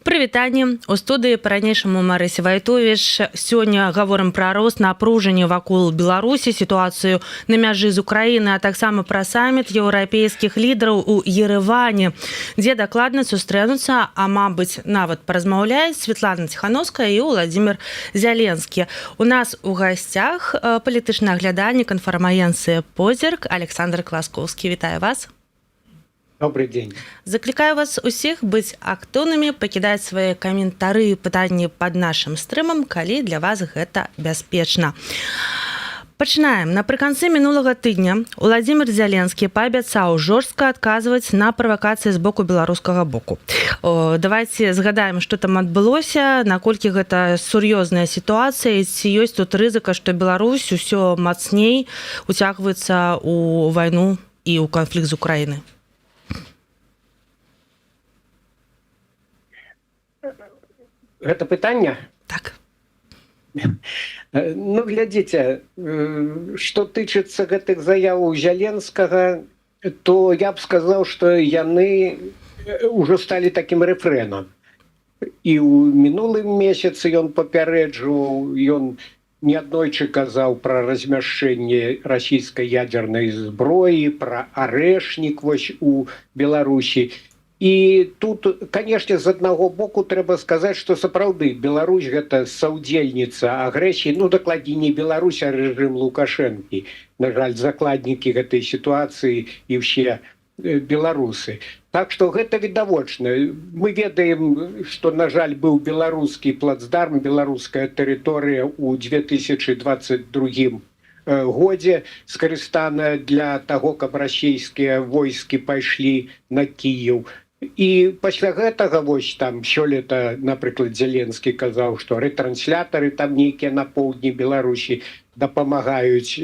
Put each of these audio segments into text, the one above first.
Прывітанне! У студыі па-ранейшаму Марыся Вайтовіч. Сёння гаворым пра рост напружання вакол Беларусі, сітуацыю на мяжы з Украіны, а таксама пра саміт еўрапейскіх лідараў у Ерэване, дзе дакладна сустрэнуцца, а мабыць, нават паразмаўляюць Святлана Ціханоўская і Уладзімір Зяленскі. У нас у гасцях палітычны аглядальнік інфармагенцыі «Позірк» Аляксандр Класкоўскі. Вітаю вас. Добрый день. Заклікаю вас усіх быць актыўнымі, пакідаць свае каментары і пытанні пад нашым стрымам, калі для вас гэта бяспечна. Пачынаем. Напрыканцы мінулага тыдня Уладзімір Зяленскі паабяцаў жорстка адказваць на правакацыі з боку беларускага боку. О, давайте згадаем, што там адбылося, наколькі гэта сур'ёзная сітуацыя, ці ёсць тут рызыка, што Беларусь усё мацней уцягваецца ў вайну і ў канфлікт з Украінай. Гэта пытанне? Так. Ну, глядзіце, што тычыцца гэтых заяваў Зяленскага, то я б сказаў, што яны ўжо сталі такім рэфрэнам. І ў мінулым месяцы ён папярэджваў, ён неаднойчы казаў пра размяшчэнне расійскай ядзернай зброі, пра арэшнік вось у Беларусі. І тут, конечно, з аднаго боку трэба сказаць, што сапраўды Беларусь гэта саўдзельніца агрэсіі, ну, дакладней, не Беларусь, а рэжым Лукашэнкі. На жаль, закладнікі гэтай сітуацыі і ўсе беларусы. Так што гэта відавочна. Мы ведаем, што, на жаль, быў беларускі плацдарм, беларуская тэрыторыя ў 2022 годзе скарыстаная для таго, каб расійскія войскі пайшлі на Кіеў. І пасля гэтага вось там сёлета, напрыклад, Зеленскі казаў, што рэтранслятары там нейкія на поўдні Беларусі дапамагаюць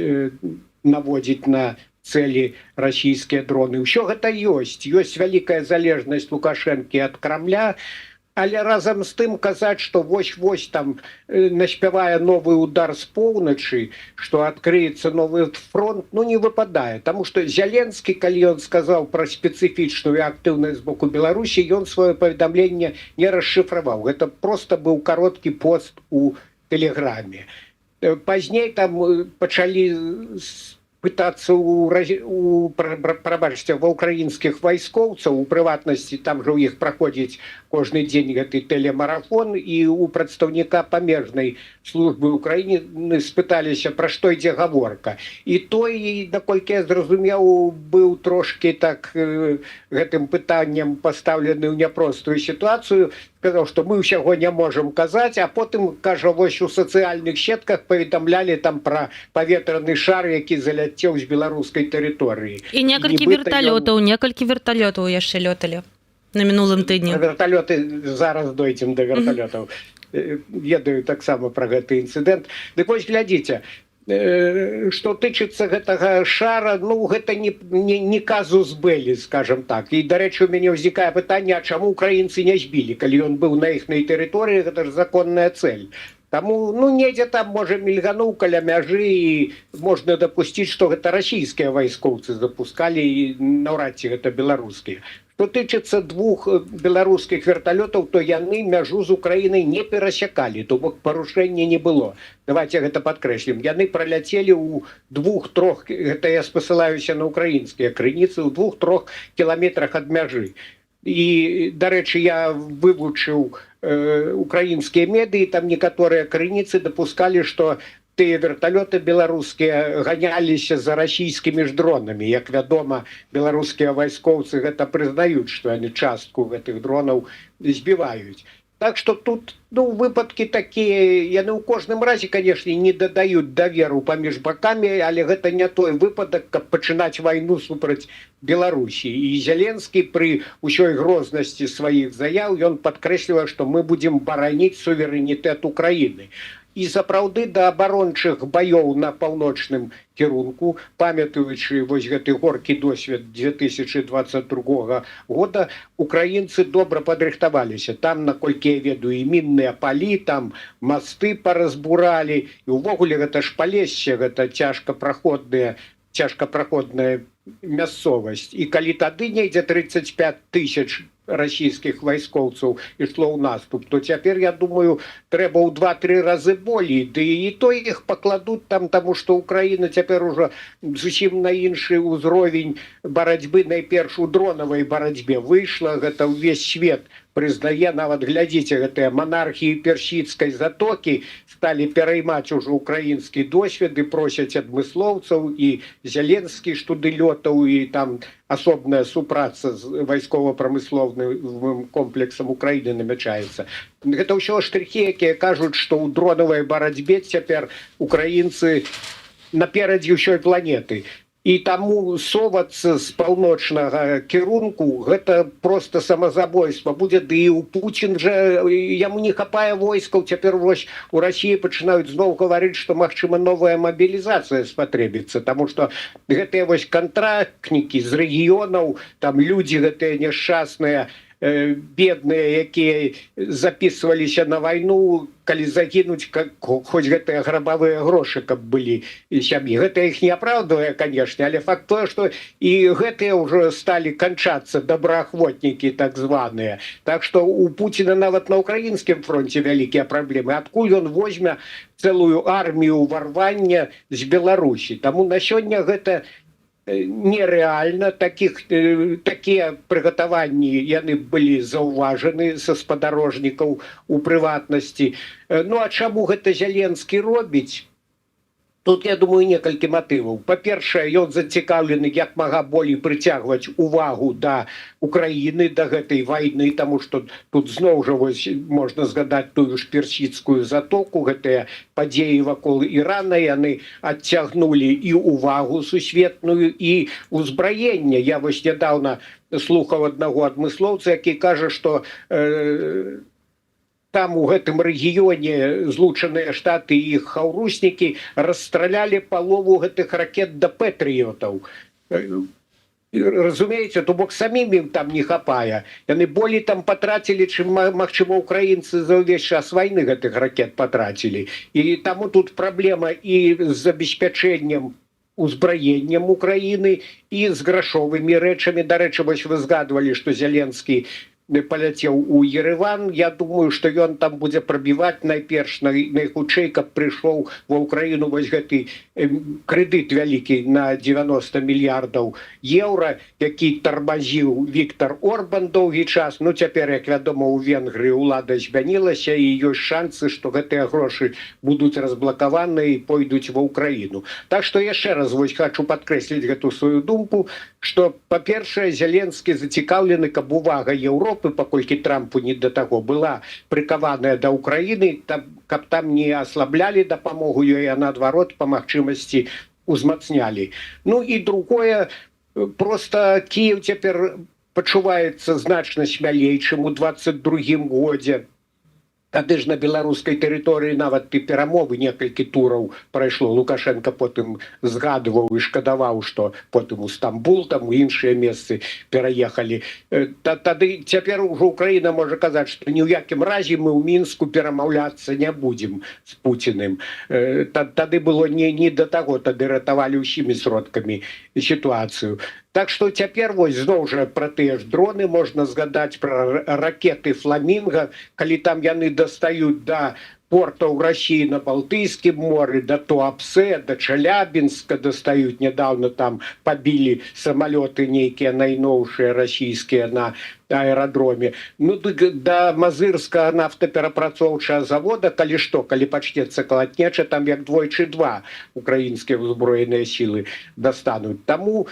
наводзіць на цэлі расійскія дроны. Ўсё гэта ёсць. Ёсць вялікая залежнасць Лукашэнкі ад Крамля, але разам з тым казаць, што вось-вось там наспявае новы удар з поўначы, што адкрыецца новы фронт, ну, не выпадае. Таму што Зяленскі, калі ён сказаў пра спецыфічную актыўнасць з боку Беларусі, ён сваё паведамленне не расшыфраваў. Гэта просто быў кароткі пост у тэлеграме. Пазней там пачалі пытацца у прабачце, ва украінскіх вайскоўцаў, у прыватнасці, там жа ў іх праходзіць кожны дзень гэты тэлемарафон, і у прадстаўніка памежнай службы Украіны спыталіся, пра што ідзе гаворка. І той, наколькі я зразумеў, быў трошкі так гэтым пытаннем пастаўлены ў няпростую сітуацыю, сказаў, што мы ўсяго не можам казаць, а потым кажа, вось у сацыяльных сетках паведамлялі там пра паветраны шар, які заляцеў з беларускай тэрыторыі. І некалькі Нібыта верталётаў, некалькі верталётаў яшчэ лёталі на мінулым тыдні. Пра верталёты зараз дойдзем, да верталётаў. Ведаю таксама пра гэты інцыдэнт. Дык вось, глядзіце, што тычыцца гэтага шара, ну, гэта не казус белі, скажем так. І, дарэчы, у мяне ўзнікае пытанне, а чаму украінцы не збілі, калі ён быў на іхнай тэрыторыі, гэта ж законная цель. Таму, ну, недзе там, можа, мільгануў каля мяжы, і можна дапусціць, што гэта расійскія вайскоўцы запускалі, і наўрад ці гэта беларускія. Што тычыцца двух беларускіх верталётаў, то яны мяжу з Украінай не перасякалі, то бок парушэння не было. Давайте гэта падкрэслім. Яны праляцелі ў двух-трох, гэта я спасылаюся на украінскія крыніцы, ў двух-трох кіламетрах ад мяжы. І, дарэчы, я вывучыў украінскія медыі, там некаторыя крыніцы дапускалі, што тыя верталёты беларускія ганяліся за расійскімі ж дронамі. Як вядома, беларускія вайскоўцы гэта прызнаюць, што яны частку гэтых дронаў збіваюць. Так што тут, ну, выпадкі такія, яны ў кожным разе, канешне, не дадаюць даверу паміж бакамі, але гэта не той выпадак, каб пачынаць вайну супраць Беларусі. І Зяленскі пры ўсёй грознасці сваіх заяў, ён падкрэслівае, што мы будзем бараніць суверэнітэт Украіны. І сапраўды да абарончых баёў на паўночным кірунку, памятаючы вось гэты горкі досвед 2022 года, украінцы добра падрыхтаваліся. Там, наколькі я ведаю, і мінныя палі, там масты паразбуралі, і ўвогуле гэта ж Палессе, гэта цяжкапраходная мясцовасць. І калі тады недзе 35 тысяч расійскіх вайскоўцаў ішло ў наступ, то цяпер, я думаю, трэба ў 2-3 разы болей. Ды і то іх пакладуць там, таму што Украіна цяпер ужо зусім на іншы ўзровень барацьбы, найперш у дронавай барацьбе, выйшла. Гэта ўвесь свет прызнае. Нават глядзіце, гэтыя манархіі Персідскай затокі сталі пераймаць ужо украінскі досвед і просяць адмыслоўцаў, і Зяленскі ж туды лётаў, і там асобная супраца з вайскова-прамысловым комплексам Украіны намячаецца. Гэта ўсё штрыхі, якія кажуць, што ў дронавай барацьбе цяпер украінцы наперадзе ўсёй планеты, і таму совацца з паўночнага кірунку — гэта просто самазабойства будзе. Ды і у Пуцін жа, яму не хапае войскаў цяпер. Вось у России пачынаюць зноў гаварыць, што, магчыма, новая мабілізацыя спатрэбіцца, таму што гэтыя вось кантрактнікі з рэгіёнаў, там людзі гэтыя няшчасныя, бедныя, якія записываліся на вайну, калі загінуць, как хоць гэтыя грабавыя грошы каб былі сям'і. Гэта іх не апраўдвае, конечно, але факт тое, что і гэтыя ўжо сталі канчацца, добраахвотнікі так званыя. Так что у Пуціна нават на украінскім фронте вялікія праблемы. Адкуль ён возьме цэлую армію ўварвання з Беларусі? Таму на сёння гэта нереальна. Такія прыгатаванні, яны былі заўважаны са спадарожнікаў у прыватнасці. Ну а чаму гэта Зяленскі робіць? Тут, я думаю, некалькі матываў. Па-першае, ён зацікаўлены як мага болей прыцягваць увагу да Украіны, да гэтай вайны, таму што тут зноў жа вось можна згадаць тую ж Персідскую затоку, гэтыя падзеі вакол Ірана, яны адцягнулі і увагу сусветную, і узбраенне. Я вось нядаўна слухаў аднаго адмыслоўца, які кажа, што там, у гэтым рэгіёне, Злучаныя Штаты і іх хаўруснікі расстралялі палову гэтых ракет да Пэтрыётаў. Разумееце, то бок самім ім там не хапае. Яны болей там патрацілі, чым, магчыма, украінцы за ўвесь час вайны гэтых ракет патрацілі. І таму тут праблема і з забеспячэннем узбраеннем Украіны, і з грашовымі рэчамі. Дарэчы, вось вы згадвалі, што Зяленскі паляцеў у Ереван. Я думаю, што ён там будзе прабіваць найперш, найхутчэй, каб прыйшоў ва Украіну вось гэты крэдыт вялікі на 90 мільярдаў еўра, які тармазіў Віктор Орбан доўгі час. Ну, цяпер, як вядома, у Венгрыі ўлада змянілася, і ёсць шансы, што гэтыя грошы будуць разблакаваны і пойдуць ва Украіну. Так што яшчэ раз вось хочу падкрэсліць гэту сваю думку, што, па-першае, Зяленскі зацікаўлены, каб увага Еўропы, паколькі Трампу не да таго, была прыкаваная да Украіны, там, каб там не аслаблялі дапамогу ёй, а наадварот, па магчымасці узмацнялі. Ну і другое, просто Кіеў цяпер пачуваецца значна смялей, чым у 22 годзе. Тады ж на беларускай тэрыторыі нават і перамовы некалькі тураў прайшло. Лукашенко потым згадываў і шкадаваў, што потым у Стамбул, там у іншыя месцы пераехалі. Тады цяпер ужо Украіна можа казаць, што ні ў якім разе мы ў Мінску перамаўляцца не будзем з Пуціным. Тады было не да таго, тады ратавалі ўсімі сродкамі сітуацыю. Так што цяпер вось зноў жа пра тыя ж дроны можна згадаць, пра ракеты «Фламінга», калі там яны дастаюць да портаў России на Балтыйскім моры, да Туапсе, да Чалябінска дастаюць, нядаўна там пабілі самалёты нейкія найноўшыя расійскія на аэрадроме. Ну дык да Мазырскага нафтаперапрацоўчага завода, калі што, калі пачнецца калатнеча, там як двойчы два украінскія ўзброеныя сілы дастануць. Таму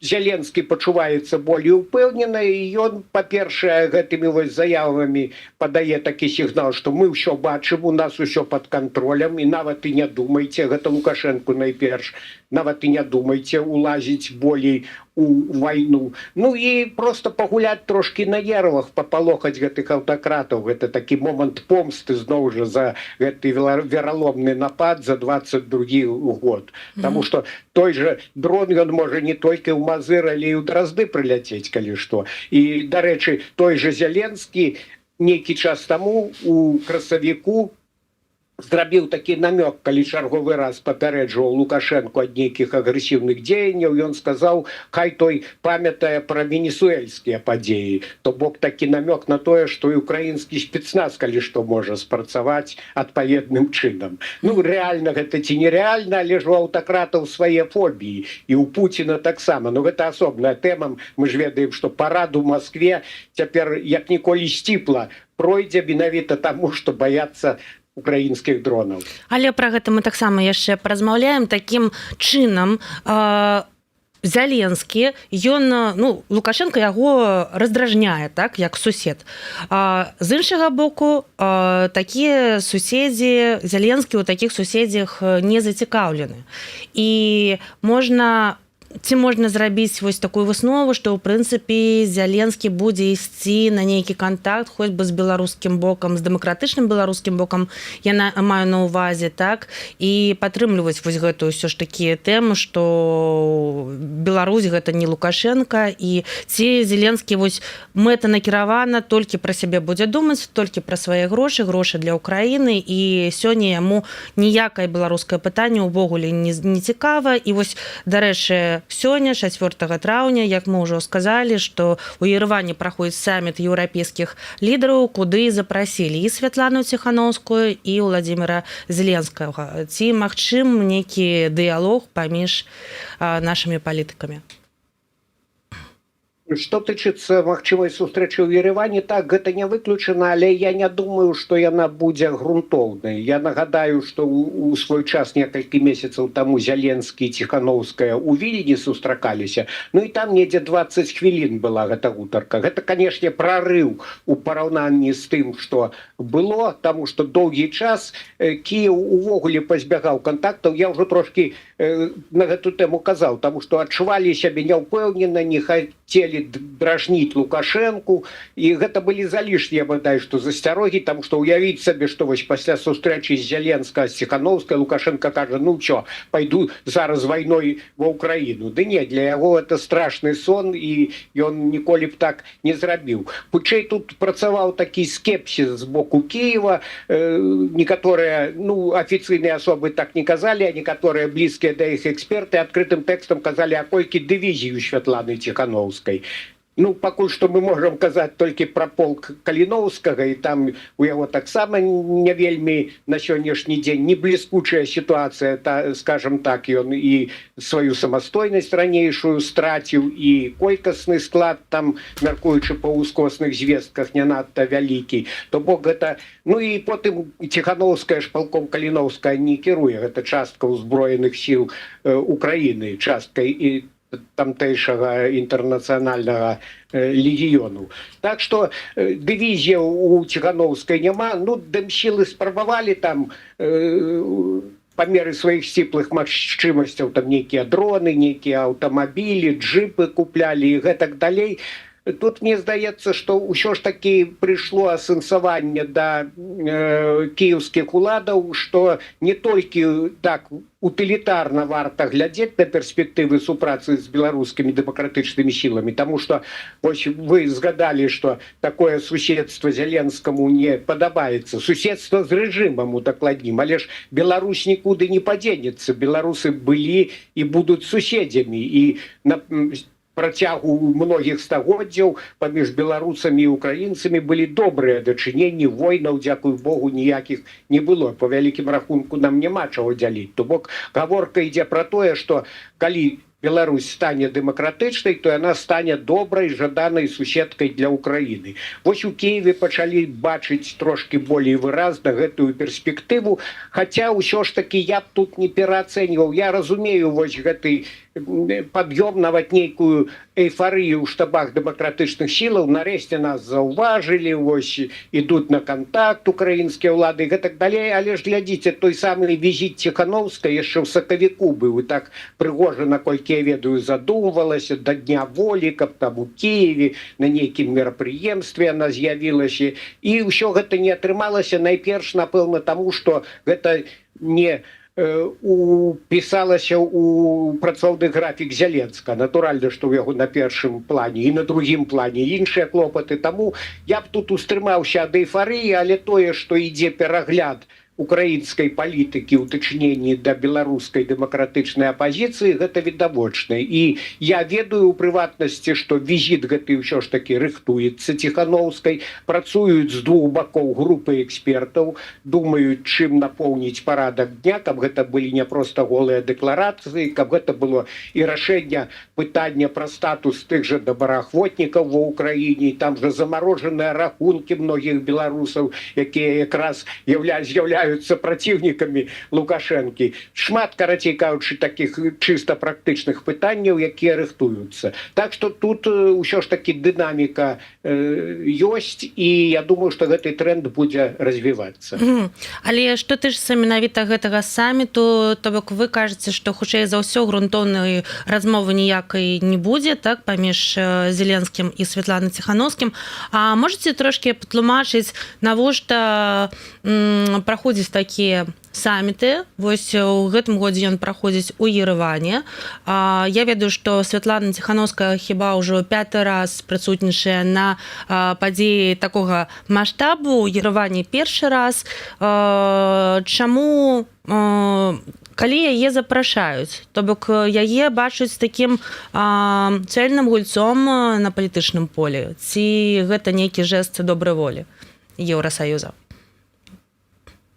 Зяленскі пачуваецца болей упэўнена, і ён, па-першае, гэтымі вось заявамі падае такі сігнал, што мы ўсё бачым, у нас усё под кантролем, і нават і не думайце, гэта Лукашенко найперш, нават і не думайце улазіць болей у вайну. Ну і просто пагуляць трошки на нервах, папалохаць гэтых аўтакратаў. Гэта такі момант помсты зноў жа за гэты вераломны напад за 22 год. Таму что той же дрон, ён можа не толькі ў Мазыр, але і ў Дразды прыляцець, калі што. І, дарэчы, той же Зяленскі нейкі час таму, у красавіку, Зрабіў такі намёк, калі чарговы раз папярэджваў Лукашэнку ад нейкіх агрэсіўных дзеянняў. Ён сказаў, хай той памятае пра венесуэльскія падзеі. То бок такі намёк на тое, што і украінскі спецназ, калі што, можа спрацаваць адпаведным чынам. Ну, реально гэта ці нереальна, але ж у аўтакратаў свае фобіі, і у Пуціна таксама. Но гэта асобная тэма. Мы ж ведаем, што парад у Маскве цяпер як ніколі сціпла пройдзе, менавіта таму, што баяцца украінскіх дронаў. Але пра гэта мы таксама яшчэ паразмаўляем. Такім чынам, Зяленскі, ён, ну, Лукашэнка яго раздражняе, так, як сусед. З іншага боку, такія суседзі, Зяленскі у такіх суседзях не зацікаўлены. І можна, ці можна зрабіць вось такую выснову, што ў прынцыпе Зяленскі будзе ісці на нейкі кантакт хоць бы з беларускім бокам, з дэмакратычным беларускім бокам я маю на увазе, так, і падтрымліваць вось гэтую ўсё ж такі тэму, што Беларусь — гэта не Лукашэнка? І ці Зеленскі вось мэтанакіравана толькі пра сябе будзе думаць, толькі пра свае грошы, грошы для Украіны, і сёння яму ніякае беларускае пытанне ўвогуле не цікава? І вось, дарэчы, сёння, 4 траўня, як мы ўжо сказалі, што у Ерэване праходзіць саміт еўрапейскіх лідараў, куды запрасілі і Святлану Ціхановскую, і Уладзіміра Зеленскага, ці магчым нейкі дыялог паміж нашымі палітыкамі? Что тычыцца магчымай сустрэчы ў Ерэване, так, гэта не выключана, але я не думаю, што яна будзе грунтоўнай. Я нагадаю, што у свой час, некалькі месяцаў таму, Зяленскі, Ціхановская у Вільні сустракаліся. Ну і там недзе 20 хвілін была гэта гутарка. Гэта, канешне, прарыў у параўнанні з тым, што было, таму што доўгі час Кіеў увогуле пазбягаў кантактаў. Я ўжо трошки на гэту тэму казаў, таму што адчувалі сябе няўпэўнена, не хацелі дражніць Лукашэнку, і гэта былі залішнія, бадай што, засцярогі, там што уявіць сабе, што вось пасля сустрэчы з Зяленска, з Ціхановскай, Лукашэнка кажа: «Ну чё, пайду зараз вайной ва Украіну». Ды не, для яго это страшны сон, і ён ніколі б так не зрабіў. Хутчэй тут працаваў такі скепсіс з боку Кіева. Некаторыя, ну, афіцыйныя асобы так не казалі, а некаторыя блізкія да іх эксперты адкрытым тэкстам казалі: «А колькі дывізій у Святланы Ціхановскай?» Ну, пакуль што мы можам казаць толькі пра полк Каліноўскага, і там у яго таксама не вельмі на сённяшні дзень не бліскучая сітуацыя, та, скажем так. Ён і сваю самастойнасць ранейшую страціў, і колькасны склад там, мяркуючы па ускосных звестках, не надта вялікі. То бок гэта, ну, і потым Ціхановская ж палком Каліноўская не кіруе, гэта частка ўзброеных сіл Украіны, частка і тамтэйшага інтэрнацыянальнага легіёну. Так что дывізія у Ціхановскай няма. Ну, дэмсілы спрабавалі там па меры сваіх сціплых магчымасцяў, там нейкія дроны, нейкія аўтамабілі, джипы куплялі і гэтак далей. Тут мне здаецца, што ўсё ж таки прыйшло асэнсаванне да кіеўскіх уладаў, што не толькі так утылітарна варта глядзець на перспектывы супрацы з беларускімі дэмакратычнымі сіламі, таму што ось вы згадалі, што такое суседство Зяленскаму не падабаецца, суседство з рэжымам, удакладнім. Але ж Беларусь нікуды не падзенецца, беларусы былі і будуць суседзямі, і на працягу многіх стагоддзяў паміж беларусамі і украінцамі былі добрыя дачыненні, войнаў, дзякуй Богу, ніякіх не было. По вялікім рахунку, нам няма чаго дзяліць. То бок гаворка ідзе пра тое, што калі Беларусь стане дэмакратычнай, то яна стане добрай, жаданай суседкай для Украіны. Вось у Кіеве пачалі бачыць трошки болей выразна гэтую перспектыву, хаця ўсё ж таки я б тут не пераацэньваў. Я разумею вось гэты пад'ём, нават нейкую эйфарыю ў штабах дэмакратычных сілаў: нарэшце нас заўважылі, вось ідуць на кантакт украінскія ўлады і гэтак далей. Але ж глядзіце, той самы візіт Ціхановскай яшчэ ў сакавіку быў, і так прыгожа, наколькі я ведаю, задумвалася да Дня Волі, каб там у Кіеве на нейкім мерапрыемстве она з'явілася, і ўсё гэта не атрымалася, найперш, напэўна, таму, што гэта не упісалася у працоўны графік Зяленска. Натуральна, што ў яго на першым плане і на другім плане іншыя клопаты. Таму я б тут устрымаўся ад эйфарыі, але тое, што ідзе перагляд украінскай палітыкі ў дачыненні да беларускай дэмакратычнай апазіцыі, гэта відавочна. І я ведаю, у прыватнасці, што візіт гэты ўсё ж таки рыхтуецца Ціхановскай, працуюць з двух бакоў групы экспертаў, думаюць, чым напоўніць парадак дня, каб гэта былі не проста голыя дэкларацыі, каб гэта было і рашэнне пытання пра статус тых же добраахвотнікаў ва Ўкраіне. Там же замарожаныя рахункі многіх беларусаў, якія якраз з'яўляюцца праціўнікамі Лукашэнкі. Шмат, карацей кажучы, таких чыста практычных пытанняў, якія рыхтуюцца. Так что тут ўсё ж таки дынаміка ёсць, і я думаю, что гэты тренд будзе развівацца. Але што тычыцца менавіта гэтага саміту, то бок вы кажаце, што хутчэй за ўсё грунтоўнай размовы ніякай не будзе, так, паміж Зеленскім і Светланай Ціхановскім. А можете трошки патлумачыць, навошта праходзіць такія саміты? Вось у гэтым годзе ён праходзіць у Ерэване. Я ведаю, што Святлана Ціхановская хіба ўжо пяты раз прысутнічае на падзеі такога маштабу, у Ерэване першы раз. Чаму, калі яе запрашаюць, то бок яе бачаць такім цельным гульцом на палітычным полі, ці гэта нейкі жэст добрай волі Еўросаюза?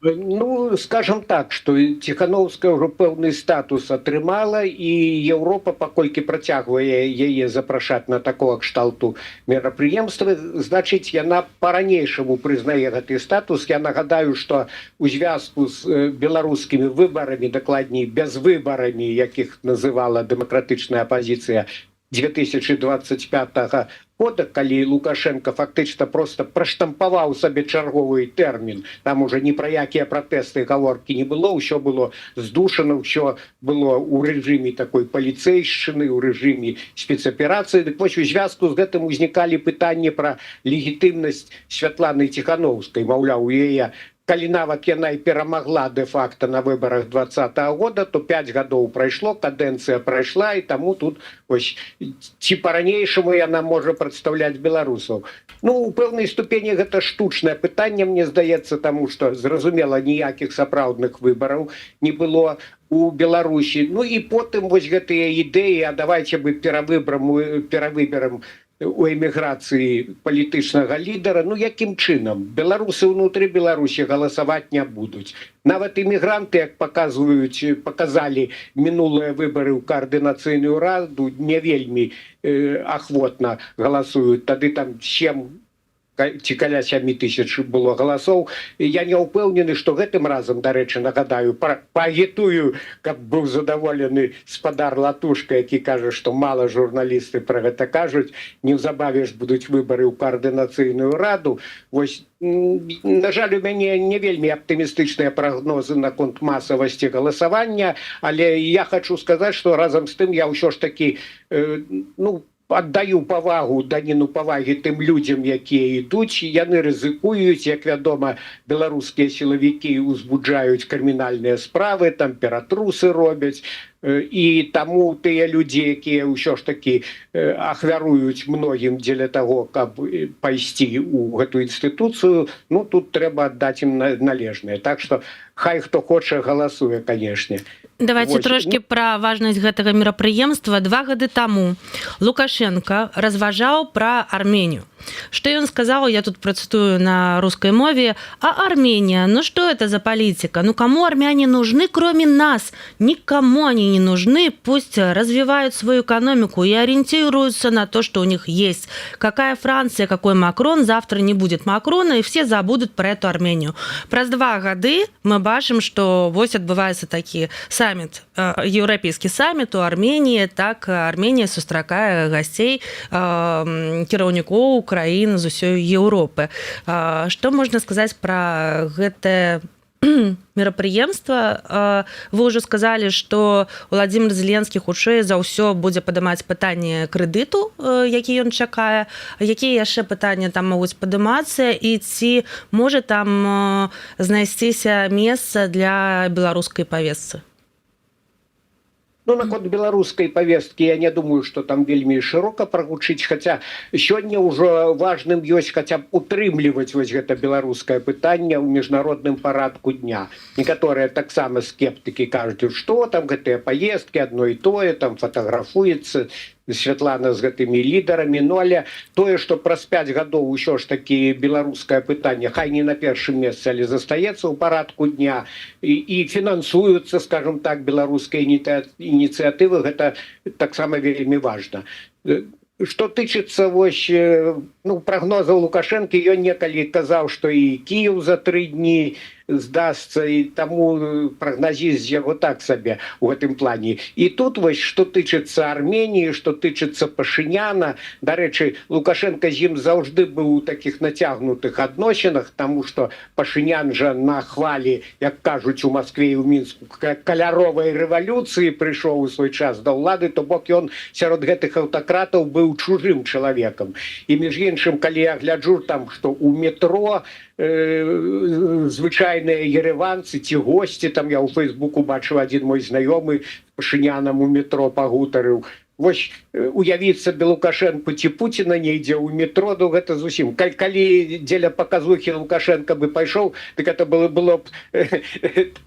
Ну, скажем так, что Ціхановская ўжо пэўны статус атрымала, і Еўропа, паколькі працягвае яе запрашаць на такого кшталту мерапрыемствы, значыць, яна по-ранейшаму прызнае гэты статус. Я нагадаю, что у звязку з беларускімі выбарамі, дакладней, без выбарамі, якіх называла дэмакратычная апазіцыя, 2025 года, калі Лукашенко фактычна просто праштампаваў сабе чарговы тэрмін, там уже ні пра якія пратэсты гаворкі не было, ўсё было здушана, ўсё было ў рэжыме такой паліцэйшчыны, у рэжыме спецаперацыі. Дык вось, у звязку з гэтым узнікалі пытанні пра легітымнасць Святланы Ціхановскай. Маўляў, у яе, калі нават яна і перамагла де-факто на выборах 20-го года, то 5 гадоў прайшло, кадэнцыя прайшла, і таму тут ось ці по-ранейшаму яна можа прадстаўляць беларусаў. Ну, у пэўнай ступені гэта штучнае пытанне, мне здаецца, таму что, зразумела, ніякіх сапраўдных выбараў не было у Беларусі. Ну і потым вось гэтыя ідэі: а давайте бы перавыберам у эміграцыі палітычнага лідара. Ну, якім чынам? Беларусы ўнутры Беларусі галасаваць не будуць. Нават імігранты, як показалі мінулыя выбары ў Каардынацыйную раду, не вельмі ахвотна галасуюць. Тады там 7 ці каля 7 тысяч было галасоў. Я не ўпэўнены, что гэтым разам, дарэчы, нагадаю, паагітую, каб быў задаволены спадар Латушка, які кажа, что мала журналісты про гэта кажуць, неўзабаве ж будуць выбары ў Каардынацыйную раду. Вось, на жаль, у мяне не вельмі аптымістычныя прагнозы наконт масавасці галасавання, але я хочу сказаць, что разам з тым я ўсё ж таки ну, аддаю павагу, даніну павагі тым людзям, якія ідуць. Яны рызыкуюць. Як вядома, беларускія сілавікі узбуджаюць крымінальныя справы, там ператрусы робяць, і таму тыя людзі, якія ўсё ж таки ахвяруюць многім дзеля таго, каб пайсці у гэту інстытуцыю, ну, тут трэба аддаць ім належнае. Так что хай хто хоча галасуе, канешне. Давайте Вось. трошки пра важнасць гэтага мерапрыемства. 2 гады таму Лукашенко разважаў пра Арменію. Что ён сказал? Я тут працытую на русской мове: «А Армения, ну что это за политика? Ну кому армяне нужны, кроме нас? Никому они не нужны. Пусть развивают свою экономику и ориентируются на то, что у них есть. Какая Франция, какой Макрон? Завтра не будет Макрона, и все забудут про эту Армению». Праз 2 гады мы бачым, что вось адбываецца такі саміт, еўрапейскі саміт у Арменіі. Так, Арменія сустракае гасцей, кіраўнікоў краін з усёй Еўропы. Что можна сказаць про гэтае мерапрыемства? Вы ўжо сказалі, что Владимир Зеленскі хутчэй за ўсё будзе падымаць пытанне крэдыту, які ён чакае. Якія яшчэ пытанні там могуць падымацца і ці можа там знайсціся месца для беларускай павесцы? Ну, наконт беларускай павесткі я не думаю, что там вельмі шырока прагучыць, хаця сёння ўжо важным ёсць хаця б утрымліваць вось гэта беларускае пытанне ў міжнародным парадку дня. Некаторыя таксама скептыкі кажуць, что там гэтыя паездкі, одно і тое, там фатаграфуецца Святлана з гэтымі лідарамі. Ну, але тое, что праз 5 гадоў усё ж таки беларускае пытанне, хай не на першым месцы, але застаецца ў парадку дня і фінансуюцца, скажем так, беларускія ініцыятывы, гэта таксама вельмі важна. Что тычыцца вось, ну, прагнозаў Лукашэнкі, ён некалі казаў, что і Кіев за 3 дні здасца, і таму прагназіст з яго так сабе у гэтым плане. І тут вось, что тычыцца Арменіі, что тычыцца Пашыняна, дарэчы, Лукашенко з ім заўжды быў у таких нацягнутых адносінах, тому что Пашынян жа на хвалі, як кажуць у Москве і ў Мінску, каляровай рэвалюцыі прыйшоў у свой час да ўлады, то бок ён сярод гэтых аўтакратаў быў чужым чалавекам. І, між іншым, калі я гляджу там, что у метро звычайныя ерэванцы ці госці там, я ў фейсбуку бачыў, один мой знаёмы Пашынянам у метро пагутарыў. Вось уявіць сабе Лукашенко ці Пуціна недзе ў метро, ну, гэта зусім, калі дзеля паказухі Лукашенко бы пайшоў, дык это было б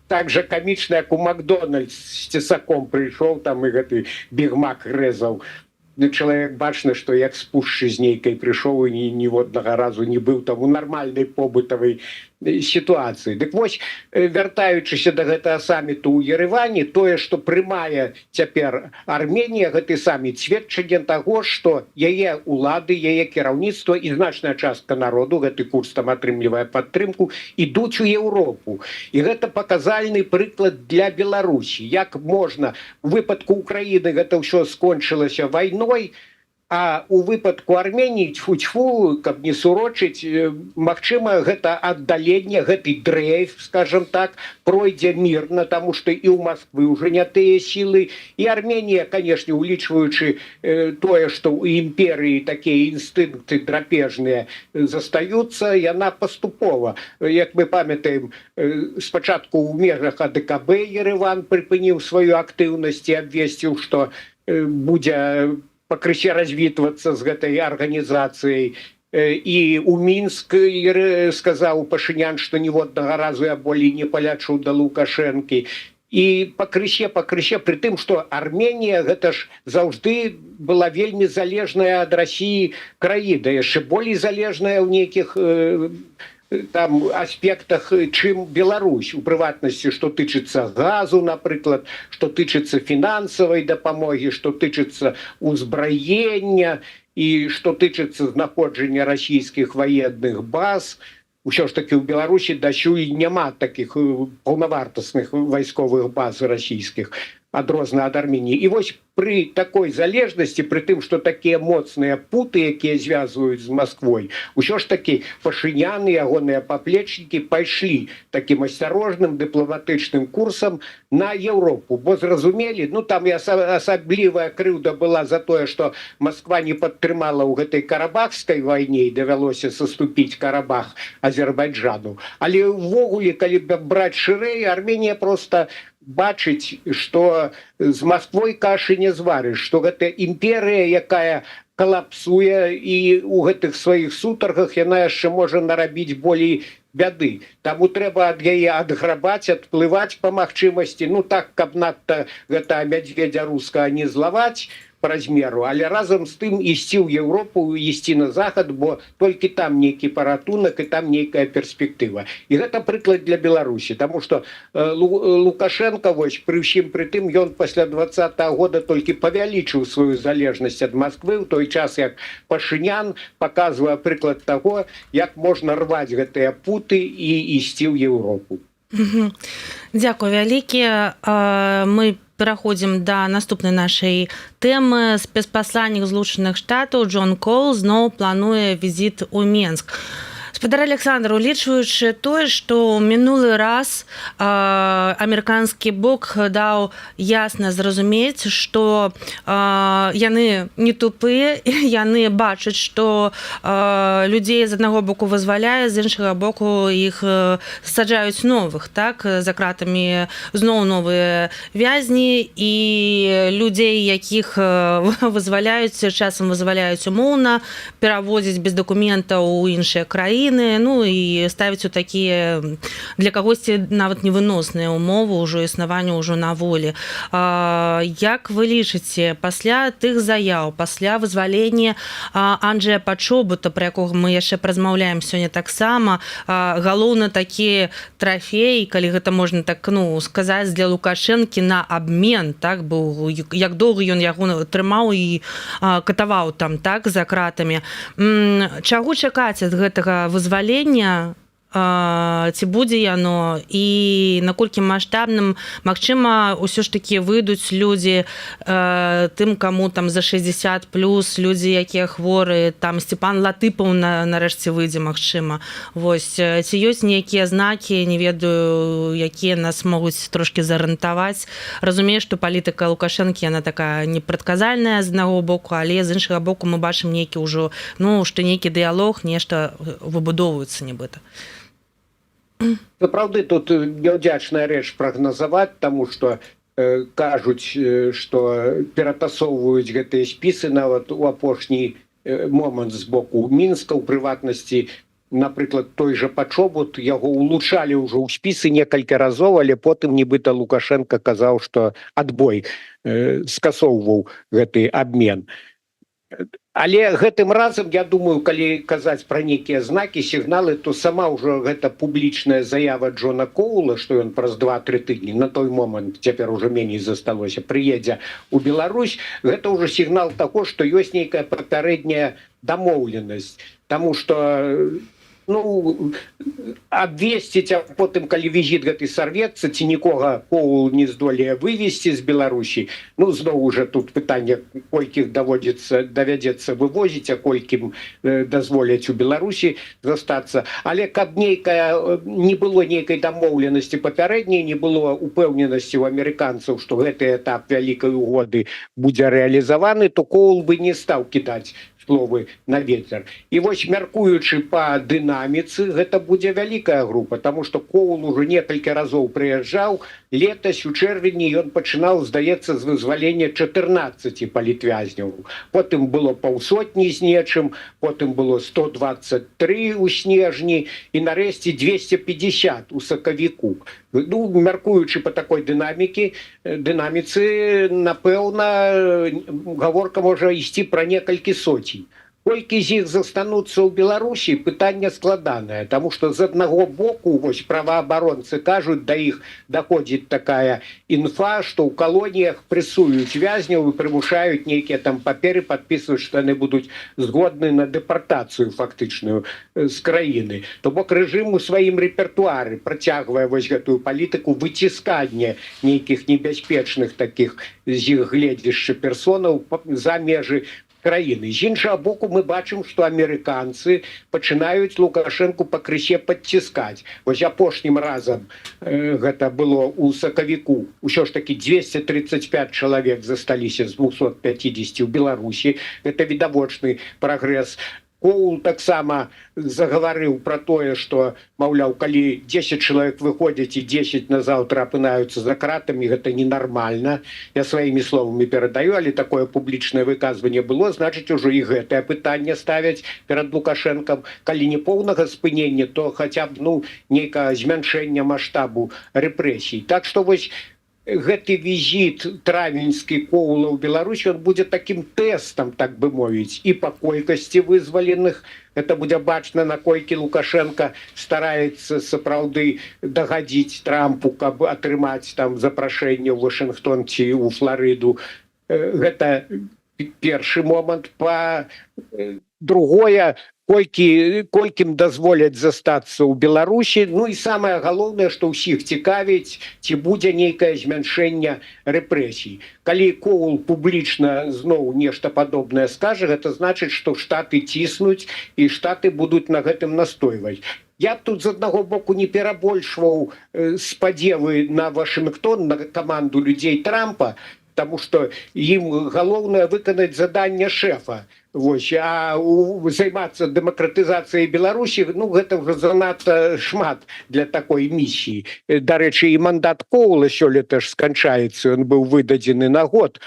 так жа камічна, як у Макдональдс з цесаком прыйшоў там і гэты бігмак рэзаў. Ну, чалавек бачна, што як з пушчы з нейкай прыйшоў і ніводнага разу не быў там у нармальнай побытавай сітуацыі. Дык вось, вяртаючыся да гэтага саміту ў Ерывані, тое, што прымае цяпер Арменія гэты саміт, сведчанне таго, што яе улады, яе кіраўніцтва і значная частка народу, гэты курс там атрымлівае падтрымку, ідуць у Еўропу. І гэта паказальны прыклад для Беларусі, як можна. У выпадку Украіны гэта ўсё скончылася вайной, а у выпадку Арменіі, тьфу-тьфу, каб не сурочыць, магчыма, гэта аддаленне, гэты дрэйф, скажем так, пройдзе мірна, таму что і ў Москвы уже не тыя сілы, і Арменія, конечно, улічваючы тое, что у імперыі такія інстынкты драпежныя застаюцца, яна паступова, як мы памятаем, спачатку ў межах АДКБ Ереван прыпыніў сваю актыўнасць і абвесціў, что будзе пакрысе развітвацца з гэтай арганізацыяй, і у Мінск сказаў Пашынян, што ніводнага разу я болей не палячу да Лукашэнкі. І пакрысе, пакрысе, пры тым, што Арменія гэта ж заўжды была вельмі залежная ад России краіна, яшчэ болей залежная ў нейкіх там аспектах, чым Беларусь, у прыватнасці, што тычыцца газу, напрыклад, што тычыцца фінансавай дапамогі, што тычыцца узбраення і што тычыцца знаходжання расійскіх ваенных баз. Ўсё ж таки ў Беларусі дасюль няма таких паўнавартасных вайсковых баз расійскіх, адрозна ад Арменіі. І вось пры такой залежнасці, пры тым, что такія моцныя путы, якія звязваюць з Москвой, ўсё ж таки Пашыняны, ягоныя паплечнікі пайшлі таким асцярожным дыпламатычным курсам на Еўропу, бо зразумелі, ну, там і асаблівая крыўда была за тое, что Москва не падтрымала ў гэтай карабахскай вайне і давялося саступіць Карабах Азербайджану. Але увогуле, калі браць шырэй, Арменія просто бачыць, что з Москвой кашы не зварыш, что гэта імперыя, якая калапсуе, і у гэтых сваіх сутаргах яна яшчэ можа нарабіць болей бяды. Таму трэба ад яе адграбаць, адплываць па магчымасці, ну, так, каб надта гэта мядзведзя рускага не злаваць по размеру, але разам з тым ісці ў Еўропу, ісці на захад, бо толькі там нейкі паратунак і там нейкая перспектыва. І гэта прыклад для Беларусі, тому что Лукашенко вось пры ўсім пры тым, ён пасля 20-го года толькі павялічыў сваю залежнасць ад Москвы, ў той час як Пашынян показвае прыклад таго, як можна рваць гэтыя путы і ісці ў Еўропу. Дзякуй вялікі. Мы пераходзім да наступнай нашай тэмы. Спецпасланнік Злучаных Штатаў Джон Кол зноў плануе візіт у Менск. Спадар Александр, улічваючы тое, што мінулы раз амерыканскі бок даў ясна зразумець, што яны не тупыя, яны бачаць, што людзей з аднаго боку вызваляе, з іншага боку іх саджаюць новых, так, за кратамі зноў новыя вязні, і людзей, якіх вызваляюць, часам вызваляюць умоўна, перавозіць без дакументаў у іншыя краіны, ну і ставіць у такія для кагосьці нават невыносныя умовы ўжо існавання ўжо на волі. Як вы лічыце, пасля тых заяў, пасля вызвалення Анджея Пачобута, про якога мы яшчэ празмаўляем сёння таксама, галоўна такі трафей, калі гэта можна так, ну, сказаць, для Лукашэнкі на абмен, так, быў, як доўга ён яго трымаў і катаваў там, так, за кратамі, чаго чакаць ад гэтага вызвалення, ці будзе яно і наколькі маштабным? Магчыма, ўсё ж такі выйдуць людзі, тым, каму там за 60 плюс, людзі, якія хворыя, там Степан Латыпаў нарэшце выйдзе, магчыма. Вось ці ёсць нейкія знакі, не ведаю, якія нас могуць трошки зарыентаваць? Разумею, што палітыка Лукашэнкі, яна такая непрадказальная з аднаго боку, але з іншага боку мы бачым нейкі ўжо, ну, што нейкі дыялог, нешта выбудоўваецца нібыта. Сапраўды, тут няўдзячная рэч прагназаваць, таму што кажуць, што ператасоўваюць гэтыя спісы нават у апошні момант з боку Мінска. У прыватнасці, напрыклад, той жа Пачобут, яго улучалі ўжо ў спісы некалькі разоў, але потым нібыта Лукашенко казаў, што адбой, скасоўваў гэты обмен. Але гэтым разам, я думаю, калі казаць пра нейкія знакі, сігналы, то сама ўжо гэта публічная заява Джона Коула, што ён праз 2-3 тыдні, на той момант цяпер уже меней засталося, прыедзе у Беларусь, гэта ўжо сігнал таго, што ёсць нейкая папярэдняя дамоўленасць. Таму што, ну, абвесціць, а потым, калі візіт гэты сарвецца ці нікога Коул не здолее вывесці з Беларусі, ну, зноў уже тут пытанне, колькіх давядзецца вывозіць, а колькім дазволяць у Беларусі застацца. Але каб нейкая не было нейкай дамоўленасці папярэдняй, не было упэўненасці у амерыканцаў, што гэты этап вялікай угоды будзе рэалізаваны, то Коул бы не стаў кідаць словы на ветер. І вось, мяркуючы по дынаміцы, гэта будзе вялікая група, таму што Коул уже некалькі разоў прыязджаў. Летась у чэрвені ён пачынаў, здаецца, з вызвалення 14 палітвязняў, потым было паўсотні з нечым, потым было 123 у снежні і нарэшце 250 у сакавіку. Ну, мяркуючы по такой дынаміцы, напэўна, гаворка можа ісці пра некалькі соцень. Колькі з іх застануцца ў Беларусі, пытанне складанае, таму што з аднаго боку, вось праваабаронцы кажуць, да іх даходзіць такая інфа, што ў калоніях прэсуюць вязняў і прымушаюць нейкія там паперы падпісваць, што яны будуць згодны на дэпартацыю фактычную з краіны. То бок рэжым у сваім рэпертуары працягвае вось гэтую палітыку выціскання нейкіх небяспечных такіх з іх гледзішча персонаў за межы краіны. З іншага боку, мы бачым, што амерыканцы пачынаюць Лукашэнку пакрысе падціскаць. Вось апошнім разам гэта было у сакавіку, ўсё ж таки 235 чалавек засталіся з 250 у Беларусі. Это відавочны прагрэс. Коул таксама загаварыў пра тое, што, маўляў, калі 10 чалавек выходзяць і 10 назаўтра апынаюцца за кратамі, гэта ненармальна. Я сваімі словамі перадаю, але такое публічнае выказванне было, значыць, ужо і гэтае пытанне ставяць перад Лукашэнкам. Калі не поўнага спынення, то хаця б, ну, нейкае змяншэння маштабу рэпрэсій. Так што вось гэты візіт травеньскі Коула ў Беларусь, он будзе таким тэстам, так бы мовіць, і па колькасці вызваленых. Это будзе бачна, наколькі Лукашенко стараецца сапраўды дагадзіць Трампу, каб атрымаць там запрашэнне ў Вашынгтон ці ў Флорыду. Гэта першы момант. Па другое Колькі колькім дазволяць застацца ў Беларусі. Ну і самае галоўнае, што ўсіх цікавіць, ці будзе нейкае змяншэнне рэпрэсій. Калі Коул публічна зноў нешта падобнае скажа, гэта значыць, што Штаты ціснуць і Штаты будуць на гэтым настойваць. Я б тут з аднаго боку не перабольшваў спадзевы на Вашынгтон, на каманду людзей Трампа, таму што ім галоўнае выканаць заданне шэфа. Вось, а займацца дэмакратызацыяй Беларусі, ну, гэта ўжо занадта шмат для такой місіі. Дарэчы, і мандат Коула сёлета ж сканчаецца, ён быў выдадзены на год.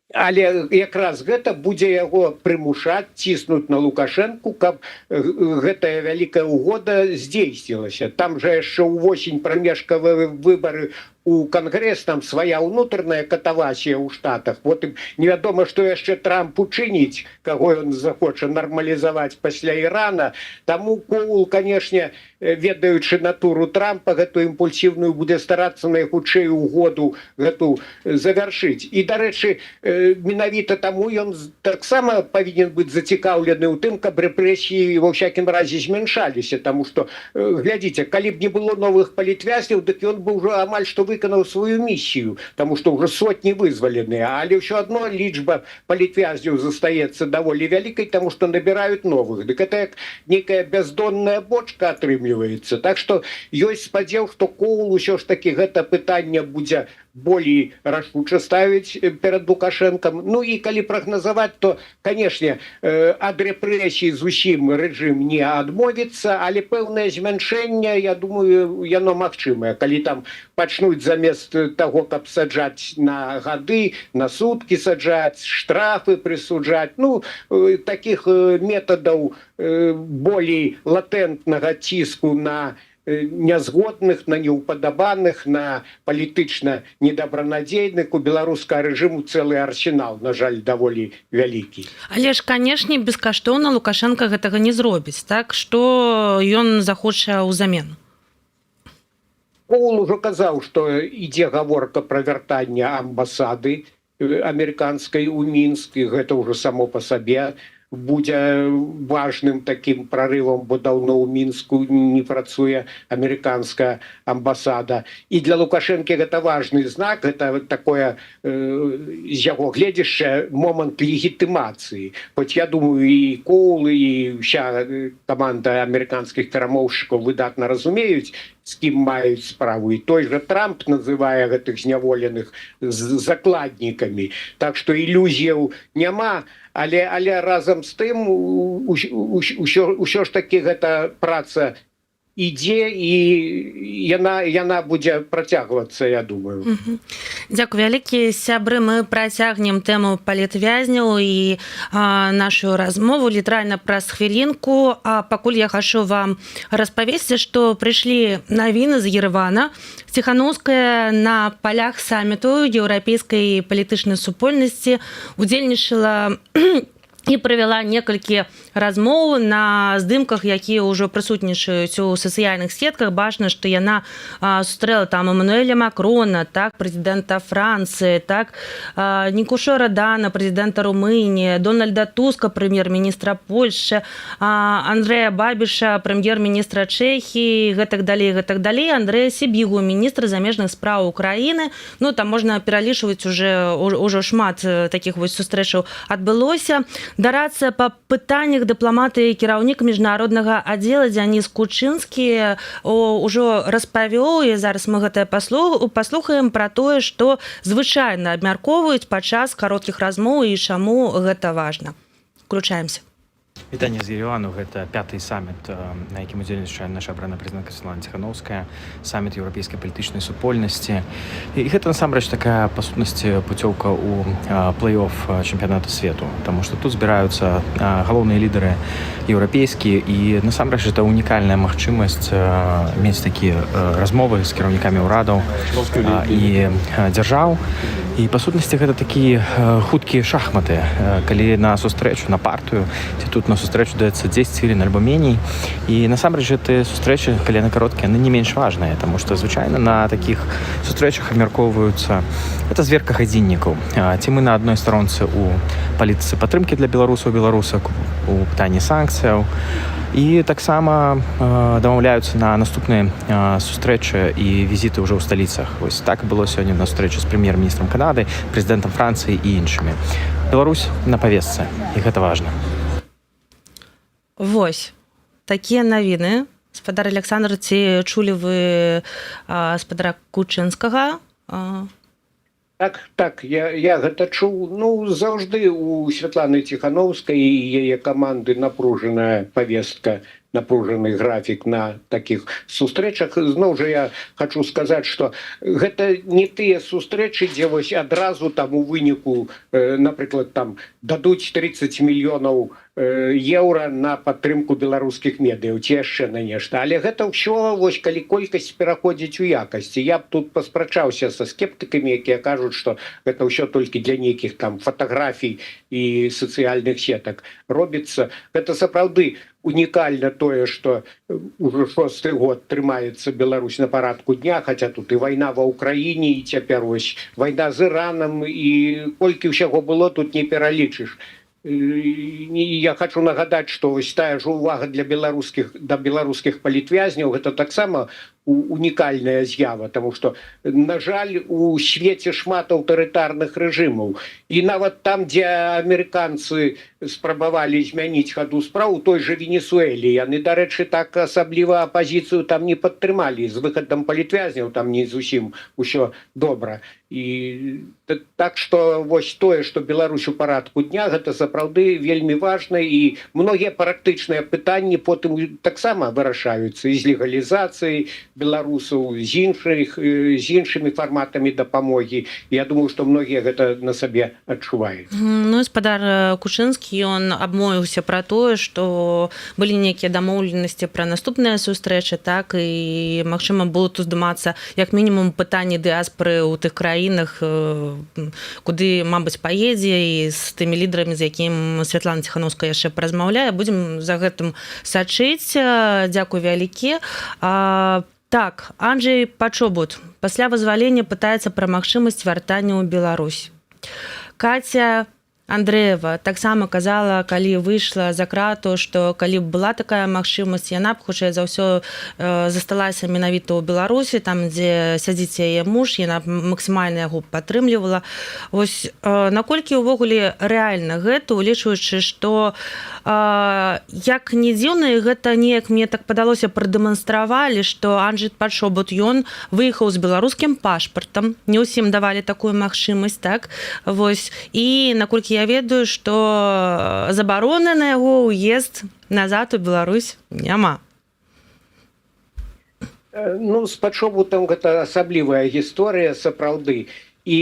Але якраз гэта будзе яго прымушаць ціснуць на Лукашэнку, каб гэтая вялікая угода здзейснілася. Там жа яшчэ ўвосень прамежкавыя выбары у Кангрэс, там свая ўнутраная катавасія ў Штатах. Потым невядома, што яшчэ Трамп учыніць, каго ён захоча нармалізаваць пасля Ірана. Таму Коул, канешне, ведаючы натуру Трампа, гэту імпульсіўную, будзе старацца найхутчэй угоду гэту завяршыць. І, дарэчы, менавіта таму ён таксама павінен быць зацікаўлены ў тым, каб рэпрэсіі ва ўсякім разе змяншаліся, таму што, глядзіце, калі б не было новых палітвязняў, дык ён бы ўжо амаль што выканаў сваю місію, таму што ўжо сотні вызваленыя, але ўсё адно лічба палітвязняў застаецца даволі вялікай, таму што набіраюць новых. Дык это як некая бяздонная бочка атрымліваецца. Так што ёсць спадзеў, што Коул усё ж таки гэта пытанне будзе болей рашуча ставіць перад Лукашэнкам. Ну і калі прагназаваць, то, канешне, ад рэпрэсій зусім рэжым не адмовіцца, але пэўнае змяншэнне, я думаю, яно магчымае, калі там пачнуць замест таго, каб саджаць на гады, на суткі саджаць, штрафы прысуджаць. Ну, таких метадаў болей латэнтнага ціску на нязгодных, на неўпадабаных, на палітычна недабранадзейных у беларускага рэжыму цэлы арсенал, на жаль, даволі вялікі. Але ж, канешне, бескаштоўна Лукашэнка гэтага не зробіць. Так што ён захоча ўзамен? Коул ужо казаў, што ідзе гаворка пра вяртанне амбасады амерыканскай у Мінск, і гэта ўжо само па сабе будзе важным таким прорывам, бо даўно ў Мінску не працуе амерыканская амбасада. І для Лукашэнкі гэта важны знак, это такое з яго гледзяшча момант легітымацыі. Хоць я думаю, і Коул, і ўся каманда амерыканскіх перамоўшчыкаў выдатна разумеюць, з кім маюць справу, і той же Трамп называе гэтых зняволеных закладнікамі. Так што ілюзіяў няма, але разам з тым ўсё ж таки гэта праца ідзе і яна будзе працягвацца, я думаю. Дзякуй вялікі, сябры. Мы працягнем тэму палітвязняў і нашу размову літаральна праз хвілінку. А пакуль я хачу вам распавесці, што прыйшлі навіны з Ерэвана. Ціханоўская на палях саміту Еўрапейскай палітычнай супольнасці удзельнічала і правяла некалькі размоў. На здымках, якія ўжо прысутнічаюць у сацыяльных сетках, бачна, што яна сустрэла там Эмануэля Макрона, так, прэзідэнта Францыі, так, Нікушора Дана, прэзідэнта Румыніі, Дональда Туска, прэм'ер-міністра Польшчы, Андрэя Бабіша, прэм'ер-міністра Чэхіі, гэтак далей, гэтак далей, Андрэя Сібігу, міністра замежных спраў Украіны. Ну, там можна пералічваць, уже ўжо шмат таких вось сустрэчаў адбылося. Дарадца па пытаннях дыпламатыі, кіраўнік міжнароднага аддзела Дзяніс Кучынскі ўжо распавёў, і зараз мы гэтае паслухаем, пра тое, што звычайна абмяркоўваюць падчас кароткіх размоў і чаму гэта важна. Включаемся. Вітанне з Ерэвану. Гэта пяты саміт, на якім удзельнічае наша абраная прэзідэнтка Святлана Ціханоўская, саміт Еўрапейскай палітычнай супольнасці. І гэта насамрэч такая, па сутнасці, пуцёўка ў плэй-офф чэмпіянату свету, таму што тут збіраюцца галоўныя лідары еўрапейскія, і насамрэч это унікальная магчымасць мець такія размовы з кіраўнікамі ўрадаў і дзяржаў. І па сутнасці гэта такі хуткія шахматы, калі на сустрэчу, на партыю ці тут Тут на сустрэчу даецца 10 хвілін альбо меней. І насамрэч гэтыя сустрэчы, калі яны кароткія, яны не менш важныя, таму што звычайна на такіх сустрэчах абмяркоўваюцца, это зверка гадзіннікаў, ці мы на адной старонцы у палітыцы падтрымкі для беларусаў, беларусак, у пытанні санкцыяў, і таксама дамаўляюцца на наступныя сустрэчы і візіты ўжо ў сталіцах. Вось так было сёння на сустрэчы з прэм'ер-міністрам Канады, прэзідэнтам Францыі і іншымі. Беларусь на павестцы, і гэта важна. Вось такія навіны. Спадар Александр, ці чулі вы спадара Кучынскага? Так, я гэта чуў. Ну, заўжды у Святланы Ціхановскай і яе каманды напружаная повестка, напружаны графік на такіх сустрэчах. Зноў жа я хочу сказаць, что гэта не тыя сустрэчы, дзе вось адразу там у выніку, напрыклад, там дадуць 30 мільёнаў еўра на падтрымку беларускіх медыяў ці яшчэ на нешта, але гэта ўсё вось калі колькасць пераходзіць у якасці. Я б тут паспрачаўся са скептыкамі, якія кажуць, что гэта ўсё толькі для нейкіх там фатаграфій і сацыяльных сетак робіцца. Гэта сапраўды унікальна тое, что уже шосты год трымаецца Беларусь на парадку дня, хотя тут і вайна ва Ўкраіне, і цяпер вось вайна з Іранам, і колькі ўсяго было, тут не пералічыш. Я хочу нагадаць, что вось тая ж увага для беларускіх да беларускіх палітвязняў — гэта таксама унікальная з'ява, тому что, на жаль, у свеце шмат аўтарытарных рэжымаў, і нават там, дзе амерыканцы спрабавалі змяніць хаду спраў, у той же Венесуэле, яны, дарэчы, так асабліва апазіцыю там не падтрымалі, з выхадам палітвязняў там не зусім усё добра. І так что вось тое, что Беларусь у парадку дня, гэта сапраўды вельмі важна, і многія практычныя пытанні потым таксама вырашаюцца і з легалізацыяй беларусаў, з іншымі фарматамі дапамогі. Я думаю, что многія гэта на сабе адчуваюць. Ну, спадар Кучынскі, ён абмовіўся пра тое, што былі нейкія дамоўленасці пра наступныя сустрэчы, так, і магчыма, будуць уздымацца як мінімум пытанні дыаспоры ў тых краінах, куды, мабыць, паедзе, і з тымі лідарамі, з якім Святлана Ціхановская яшчэ паразмаўляе. Будзем за гэтым сачыць. Дзякуй вялікі. Так, Анджей Пачобут пасля вызвалення пытаецца пра магчымасць вяртання ў Беларусь. Каця Андрэева таксама казала, калі выйшла за крату, што калі б была такая магчымасць, яна б хутчэй за ўсё засталася менавіта ў Беларусі, там, дзе сядзіць яе муж, яна б максімальна яго падтрымлівала. Вось наколькі ўвогуле рэальна гэта, улічваючы, што як не дзіўна, і гэта неяк, мне так падалося, прадэманстравалі, што Анджей Пачобут, ён выехаў з беларускім пашпартам, не ўсім давалі такую магчымасць, так вось, і наколькі я ведаю, што забароны на яго ўезд назад у Беларусь няма. Ну, з Пачобутам гэта асаблівая гісторыя сапраўды. І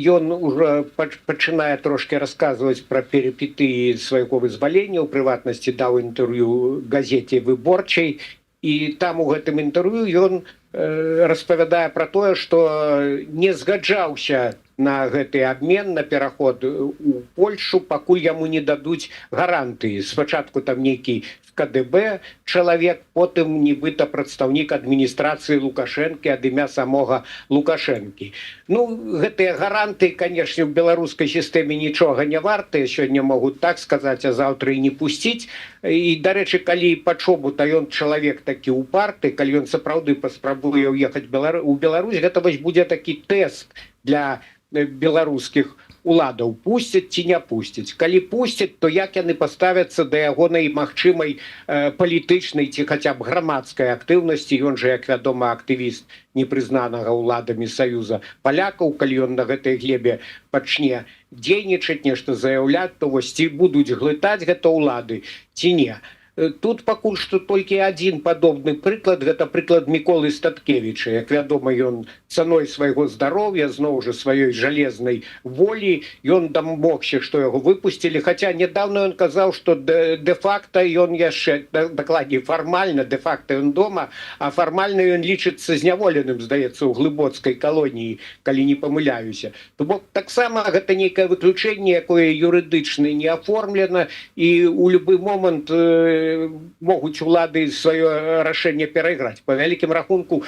ён уже пачынае трошки расказваць пра перыпетыі свайго вызвалення, у прыватнасці даў інтэрв'ю газеце «Выборчай», і там у гэтым інтэрв'ю ён распавядае пра тое, што не згаджаўся на гэты абмен, на пераход у Польшу, пакуль яму не дадуць гарантыі. Спачатку там нейкі КДБ чалавек, потым нібыта прадстаўнік адміністрацыі Лукашэнкі ад імя самога Лукашэнкі. Ну, гэтыя гаранты, конечно, в беларускай сістэме нічога не вартыя: сёння могуць так сказаць, а заўтра і не пусціць. І, дарэчы, калі Пачобута, ён чалавек такі упарты, калі ён сапраўды паспрабуе ўехаць у Беларусь, гэта вось будзе такі тэст для беларускіх уладаў: пусцяць ці не пусцяць. Калі пусцяць, то як яны паставяцца да ягонай магчымай палітычнай ці хаця б грамадскай актыўнасці? Ён жа, як вядома, актывіст непрызнанага ўладамі Саюза палякаў. Калі ён на гэтай глебе пачне дзейнічаць, нешта заяўляць, то вось ці будуць глытаць гэта ўлады, ці не. Тут пакуль што толькі адзін падобны прыклад, гэта прыклад Міколы Статкевіча. Як вядома, ён цаной свайго здароўя, зноў жа сваёй жалезнай волі, ён дамогся, што яго выпусцілі, хаця нядаўна ён казаў, што де-факта ён яшчэ, дакладней, фармальна, де-факта ён дома, а фармальна ён лічыцца зняволеным, здаецца, у Глыбоцкай калоніі, калі не памыляюся. То бок таксама гэта нейкае выключэнне, якое юрыдычна не аформлена, і у любы момант могуць улады сваё рашэнне перайграць. Па вялікім рахунку,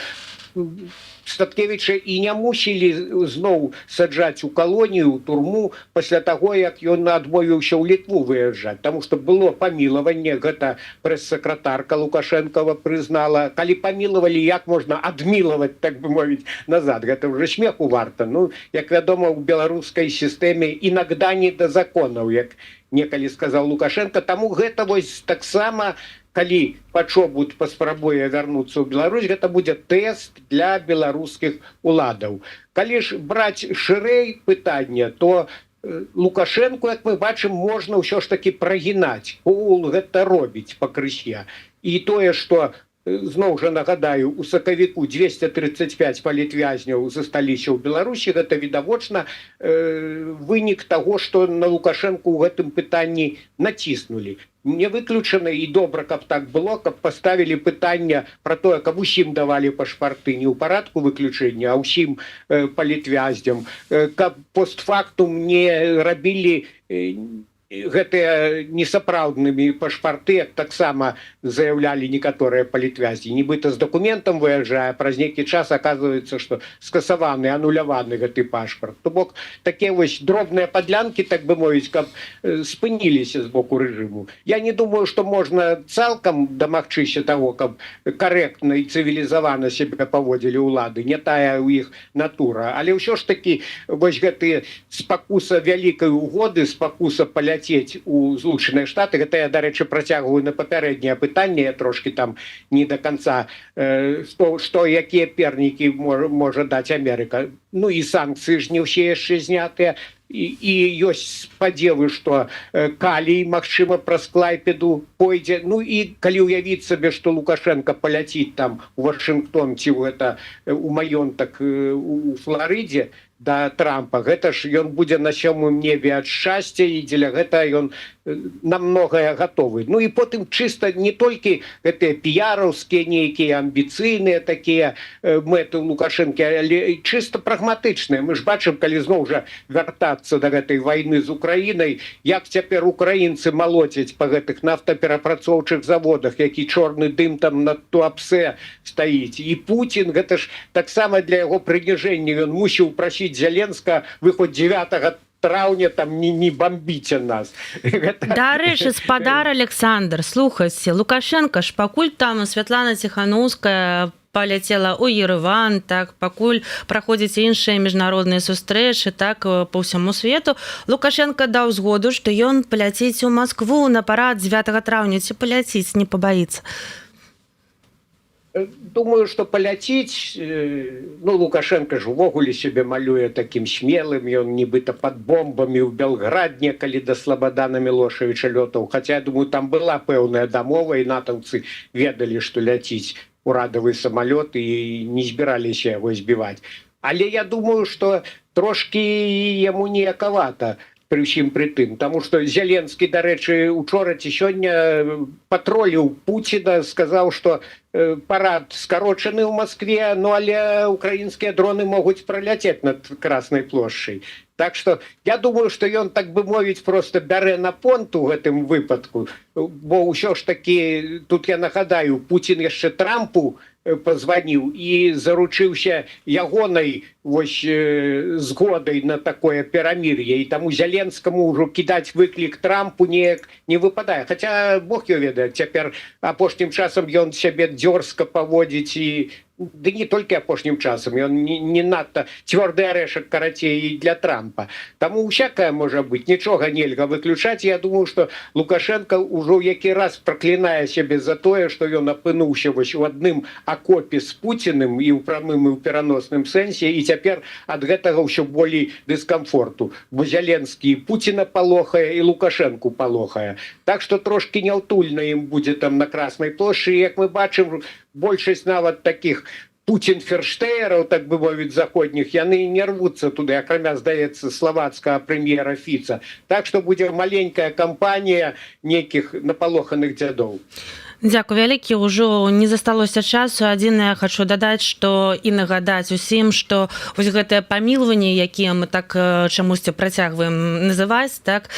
Статкевіча і не мусілі зноў саджаць у калонію, турму пасля таго, як ён адмовіўся ў Літву выязджаць, таму што было памілаванне, гэта прэс-сакратарка Лукашэнкава прызнала. Калі памілавалі, як можна адмілаваць, так бы мовіць, назад? Гэта уже смеху варта. Ну, як вядома, у беларускай сістэме иногда не до законаў, як некалі сказаў Лукашэнка. Таму гэта вось таксама, калі Пачобут паспрабуе вярнуцца ў Беларусь, гэта будзе тэст для беларускіх уладаў. Калі ж браць шырэй пытанне, то Лукашэнку, як мы бачым, можна ўсё ж таки прагінаць. Ул гэта робіць пакрысе. І тое, что, зноў жа нагадаю, у сакавіку 235 палітвязняў засталіся ў Беларусі, гэта відавочна вынік таго, што на Лукашэнку ў гэтым пытанні націснулі. Не выключана, і добра, каб так было, каб паставілі пытанне пра тое, каб усім давалі пашпарты не ў парадку выключэння, а ўсім палітвязням, каб постфактум не рабілі гэтыя несапраўднымі пашпарты, як таксама заяўлялі некаторыя палітвязні, нібыта з дакументам выязджае, праз нейкі час оказывается, что скасаваны, ануляваны гэты пашпарт. То бок такія вось дробныя падлянкі, так бы мовіць, каб спыніліся з боку рэжыму. Я не думаю, что можна цалкам дамагчыся того, каб карэктна і цывілізавана себе паводзілі ўлады, не тая ў іх натура, але ўсё ж таки вось гэты спакуса вялікай угоды, спакуса паляцець у Злучаныя Штаты, гэта я, дарэчы, працягваю на папярэдняе пытанне, я трошки там не до конца, что якія пернікі можа даць Амерыка. Ну і санкцыі ж не ўсе яшчэ знятыя, і ёсць спадзевы, что калій, магчыма, праз Клайпеду пойдзе. Ну і калі ўявіць сабе, что Лукашэнка паляціць там у Вашынгтон ці ў гэта у маёнтак у Флорыдзе да Трампа, гэта ж ён будзе на сёмым небе ад шчасця, і дзеля гэта ён на многае гатовы. Ну і потым чыста не толькі гэтыя піяраўскія нейкія амбіцыйныя такія мэты Лукашэнкі, але чыста прагматычныя. Мы ж бачым, калі зноў жа вяртацца да гэтай вайны з Украінай, як цяпер украінцы малоцяць па гэтых нафтаперапрацоўчых заводах, які чорны дым там над Туапсе стаіць. І Пуцін, гэта ж таксама для яго прыніжэння, ён мусіў прасіць Зяленска: «Вы хоть 9 траўня там не бомбіце нас». Дарэчы, спадар Аляксандр, слухайце, Лукашэнка ж, пакуль там Святлана Ціханоўская паляцела ў Ерыван, так, пакуль праходзяць іншыя міжнародныя сустрэчы, так, по ўсяму свету, Лукашэнка даў згоду, што ён паляціць у Маскву на парад 9 траўня. Ці паляціць, не пабаіцца? Думаю, что паляціць. Ну, Лукашэнка ж увогуле себе малюе таким смелым, ён нібыта под бомбамі ў Белград некалі да Слабадана Мілошевича лётаў, хотя, я думаю, там была пэўная дамова, і натаўцы ведалі, что ляціць урадавы самалёт, і не збіраліся яго збіваць. Але я думаю, что трошки яму неякавата пры ўсім пры тым, таму что Зяленскі, дарэчы, учора ці сёння патроліў Пуціна, сказаў, что парад скарочаны ў Маскве, ну але украінскія дроны могуць праляцець над Красной плошчай. Так что я думаю, что ён, так бы мовіць, просто бярэ на понт у гэтым выпадку, бо ўсё ж таки тут я нагадаю, Пуцін яшчэ Трампу пазваніў і заручыўся ягонай вось згодай на такое перамір'е, і таму Зяленскаму ўжо кідаць выклік Трампу неяк не выпадае. Хотя Бог его ведае, цяпер апошнім часам ён сябе дзёрзка паводзіць, і ды не толькі апошнім часам, ён не надта цвёрды арэшак, карацей, і для Трампа. Таму усякае можа быць, нічога нельга выключаць. Я думаю, что Лукашэнка ўжо ў які раз праклінае сябе за тое, что ён апынуўся вось у адным акопе з Пуціным і ў прамым, і ў пераносным сэнсе, і цяпер ад гэтага ўсё болей дыскамфорту, бо Зяленскі Пуціна палохае і Лукашэнку палохае. Так что трошки няўтульна ім будзе там на Красной плошчы. Як мы бачым, большасць нават таких пуцінферштэераў, так бы мовіць, заходніх, яны не рвуцца туды, акрамя, здаецца, славацкага прэм'ера Фіца. Так что будзе маленькая кампанія нейкіх напалоханых дзядоў. Дзякуй вялікі. Ўжо не засталося часу. Адзінае, хачу дадаць, што і нагадаць усім, што вось гэтае памілаванне, якія мы так чамусьці працягваем называць так,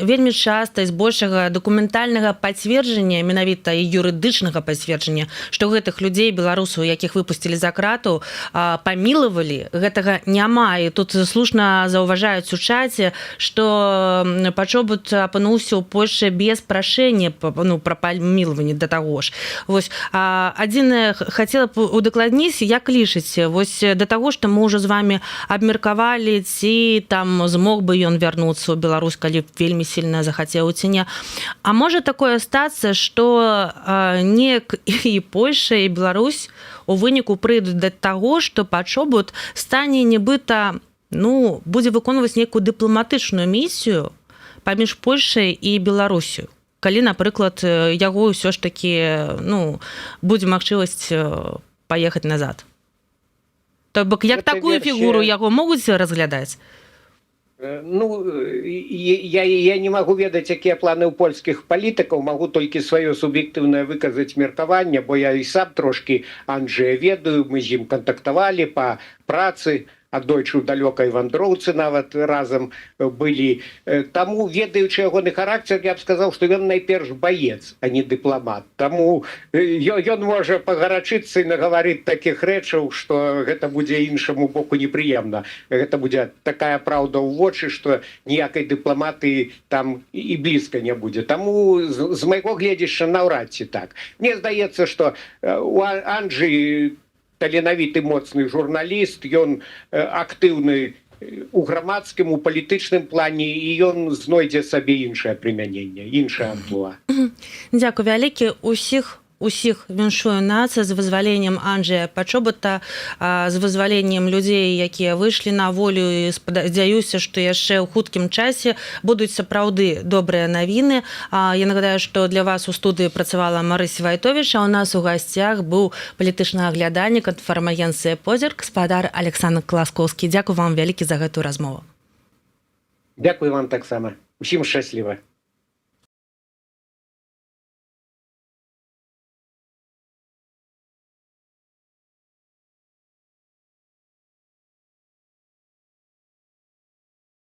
вельмі часта збольшага дакументальнага пацверджання, менавіта і юрыдычнага пацверджання, што гэтых людзей, беларусаў, якіх выпусцілі за крату, памілавалі, гэтага няма. І тут слушна заўважаюць у чаце, што Пачобут апынуўся ў Польше без прашэння, ну, пра памілаванне да таго ж. Вось, адзінае, хацела б удакладніць, як лічыце, вось да таго, што мы ўжо з вами абмеркавалі, ці там змог бы ён вярнуцца ў Беларусь, калі б вельмі сильно захацеў, ці не. А можа такое стацца, что неяк і Польша, і Беларусь у выніку прыйдуць да таго, што Пачобут стане нібыта, ну, будзе выконваць нейкую дыпламатычную місію паміж Польшай і Беларусю, калі, напрыклад, яго ўсё ж таки, ну, будзе магчымасць паехаць назад? То бок як Гэта такую версія- фігуру яго могуць разглядаць? Ну, я не магу ведаць, якія планы ў польскіх палітыкаў, магу толькі сваё суб'ектыўнае выказаць меркаванне, бо я і сам трошки Анджея ведаю, мы з ім кантактавалі па працы, аднойчы ў далёкай вандроўцы нават разам былі. Таму, ведаючы ягоны характар, я б сказаў, што ён найперш баец, а не дыпламат. Таму ён можа пагарачыцца і нагаварыць такіх рэчаў, што гэта будзе іншаму боку непрыемна. Гэта будзе такая праўда ў вочы, што ніякай дыпламатыі там і блізка не будзе. Таму з майго гледзішча, наўрад ці так. Мне здаецца, што у Анджы таленавіты, моцны журналіст, ён актыўны у грамадскім, у палітычным плане, і ён знойдзе сабе іншае прымяненне, іншае амплуа. Дзякуй вялікі. Усіх віншую нацыя з вызваленнем Анджея Пачобута, з вызваленнем людзей, якія выйшлі на волю, і спадзяюся, што яшчэ ў хуткім часе будуць сапраўды добрыя навіны. Я нагадаю, што для вас у студыі працавала Марыся Вайтовіч, а у нас у гасцях быў палітычны аглядальнік інфармагенцыі «Позірк» спадар Александр Класкоўскі. Дзякуй вам вялікі за гэтую размову. Дякую вам таксама, усім шчасліва.